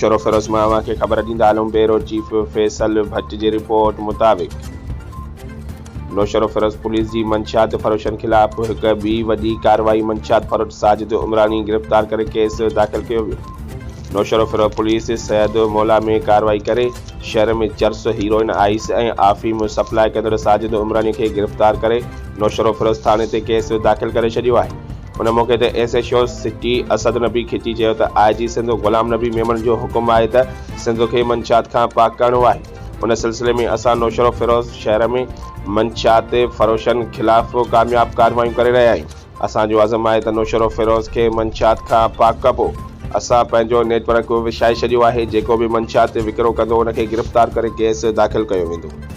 نوشهروفيروز مان اوهان کي خبر ڏيندا هلون بيورو چيف فيصل ڀٽ جي رپورٽ مطابق نوشهروفيروز پوليس جي منشيات فروشن خلاف هڪ ٻي وڏي ڪارروائي منشيات فروش ساجد عمراڻي گرفتار ڪري ڪيس داخل ڪيو ويو نوشهروفيروز پوليس سيد مولا ۾ ڪارروائي ڪري شهر ۾ چرس، هيروئن، آئيس ۽ آفيم سپلاء ڪندڙ ساجد عمراڻي کي گرفتار ڪري نوشهروفيروز ٿاڻي تي ڪيس داخل ڪري ڇڏيو آهي. ان موقعي تي S H O city Asad Nabi Khichi چيو ته آء جي سنڌ غلام نبي ميمڻ جو حڪم آهي ته سنڌ کي منشيات کان پاڪ ڪرڻو آهي ان سلسلي ۾ اسان نوشهروفيروز شهر ۾ منشيات فروشن خلاف ڪامياب ڪارروايون ڪري رهيا آهيون اسان جو عزم آهي ته نوشهروفيروز کي منشيات کان پاڪ ڪبو اسان پنهنجو نيٽ ورڪ وڇائي ڇڏيو آهي جيڪو به منشيات وڪرو ڪندو ان کي گرفتار ڪري ڪيس داخل ڪيو ويندو.